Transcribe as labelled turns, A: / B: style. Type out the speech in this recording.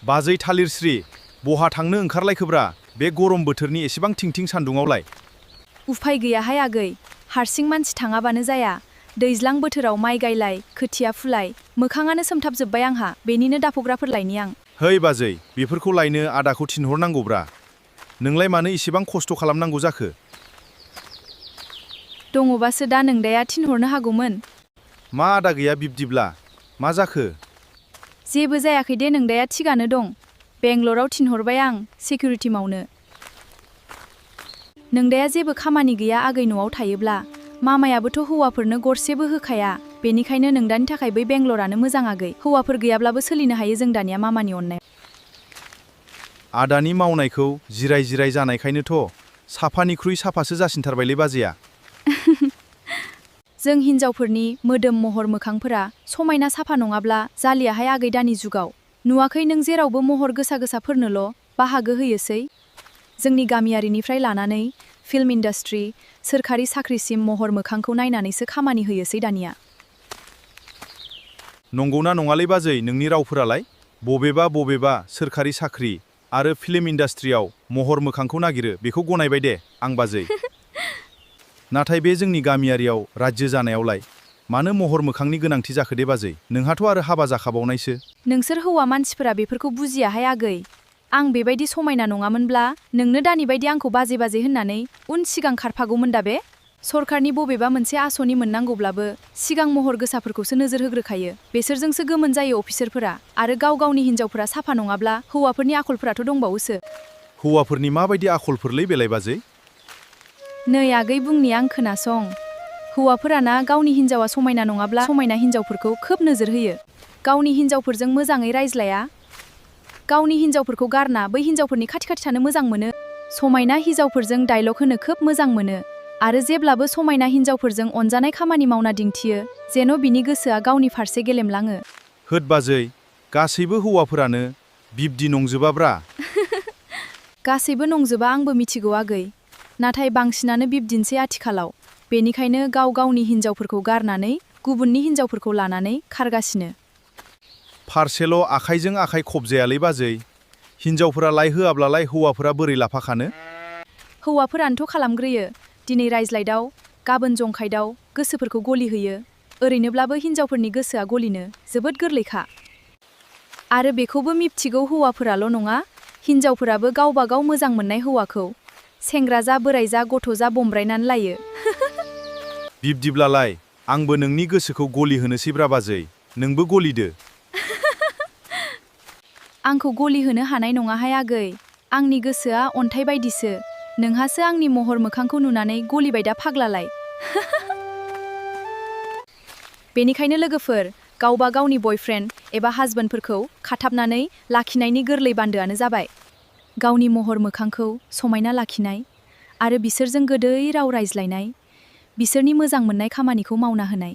A: बाजै थालिरस्रि, बहा थांनो ओंखारलायखोब्रा बे गरम बोथोरनि एसेबां थिंथिं सान्दुङावलाय?
B: उफाय गैयाहाय आगै, हारसिं मानसि थाङाबानो जाया। दैज्लां बोथोराव माइ गायलाय, खोथिया फुलाय, मोखाङानो सोमथाबजोब्बाय आंहा, बेनिनो दाफग्राफोर लायनि आं।
A: है बाजै, बेफोरखौ लायनो आदाखौ थिनहरनांगौब्रा। नोंलाय मानो इसेबां खस्थ' खालामनांगौ जाखो?
B: दङबासो दा नोंदाया थिनहरनो हागौमोन।
A: मा आदा गैया बिब्दिब्ला? मा जाखो?
B: जेबो जायाखै दे, नोंदाया थिगानो दं। बेंगलराव थिनहरबाय आं सिकिउरिटि मावनो। नोंदाया जेबो खामानि गैया आगै न'आव थायोब्ला। मामायाबोथ' हौवाफोरनो गरसेबो होखाया, बेनिखायनो नोंदानि थाखाय बै बेंगलरानो मोजां आगै। हौवाफोर गैयाब्लाबो सोलिनो हायो जों दानिया मामानि अननाय।
A: आदानि मावनायखौ जिराय जिराय जानायखायनोथ' साफानिख्रुइ साफासो जासिनथारबायलै बाजैया।
B: जों हिनजावफोरनि मोदोम महर मोखांफोरा समायना साफा नङाब्ला जालियाहाय आगै दानि जुगाव। नुवाखै नों जेरावबो महर गोसा गोसाफोरनोल' बाहागो होयोसै? जोंनि गामियारिनिफ्राय लानानै फिल्म इन्डास्ट्रि, सोरखारि साख्रिसिम महर मोखांखौ नायनानैसो खामानि होयोसै दानिया।
A: नंगौना नङालै बाजै नोंनि रावफोरालाय? बबेबा सोरखारि साख्रि आरो फिल्म इन्डास्ट्रियाव महर मोखांखौ नागिरो बेखौ गनायबाय दे आं बाजै। नाथाय बे जोंनि गामियारियाव रायजो जानायावलाय मानो महर मोखांनि गोनांथि जाखो दे बाजै? नोंहाथ' आरो हाबा जाखाबावनायसो।
B: नोंसोर हौवा मानसिफोरा बेफोरखौ बुजियाहाय आगै। आं बेबायदि समायना नङामोनब्ला नोंनो दानि बायदि आंखौ बाजे बाजे होननानै उन सिगां खारफागौमोन दा बे? सरकारनि बबेबा मोनसे आसनि मोननांगौब्लाबो सिगां महर गोसाफोरखौसो नोजोर होग्रोखायो। बेसोरजोंसो गोमोन जायो अफिसारफोरा। आरो गाव गावनि हिनजावफोरा साफा नङाब्ला हौवाफोरनि आखलफोराथ' दंबावोसो।
A: हौवाफोरनि माबायदि आखलफोरलै बेलाय बाजै?
B: नै आगै बुंनि आं खोनासं। हौवाफोराना गावनि हिनजावा समायना नङाब्ला समायना हिनजावफोरखौ खोब नोजोर होयो। गावनि हिनजावफोरजों मोजाङै रायज्लाया। गावनि हिनजावफोरखौ गारना बै हिनजावफोरनि खाथि खाथि थानो मोजां मोनो। समायना हिनजावफोरजों डायलग होनो खोब मोजां मोनो। आरो जेब्लाबो समायना हिनजावफोरजों अनजानाय खामानि मावना दिन्थियो, जेन' बिनि गोसोआ गावनि फारसे गेलेमलाङो।
A: होद बाजै, गासैबो हौवाफोरानो बिब्दि नंजोबाब्रा।
B: गासैबो नंजोबा आंबो मिथिगौ आगै। नाथाय बांसिनानो बिब्दिनसै आथिखालाव। बेनिखायनो गाव गावनि हिनजावफोरखौ गारनानै गुबुननि हिनजावफोरखौ लानानै खारगासिनो।
A: फारसेल' आखाइजों आखाइ खबजायालै बाजै। हिनजावफोरालाय होआब्लालाय हौवाफोरा बोरै लाफाखानो?
B: हौवाफोरानोथ' खालामग्रोयो। दिनै रायज्लायदाव, गाबोन जंखायदाव, गोसोफोरखौ गलिहोयो। ओरैनोब्लाबो हिनजावफोरनि गोसोआ गलिनो जोबोद गोरलैखा। आरो बेखौबो मिबथिगौ हौवाफोराल' नङा, हिनजावफोराबो गावबा गाव मोजां मोननाय हौवाखौ सेंग्रा जा बोराय जा गथ' जा बमब्रायनानै लायो।
A: बिब्दिब्लालाय आंबो नोंनि गोसोखौ गलिहोनोसैब्रा बाजै। नोंबो गलिदो।
B: आंखौ गलिहोनो हानाय नङाहाय आगै। आंनि गोसोआ अन्थाइ बायदिसो। नोंहासो आंनि महर मोखांखौ नुनानै गलिबाय दा फाग्लालाय। बेनिखायनो लोगोफोर, गावबा गावनि बयफ्रेन्ड एबा हाजबेन्डफोरखौ खाथाबनानै लाखिनायनि गोरलै बान्दोआनो जाबाय गावनि महर मोखांखौ समायना लाखिनाय आरो बिसोरजों गोदै राव रायज्लायनाय, बिसोरनि मोजां मोननाय खामानिखौ मावना होनाय।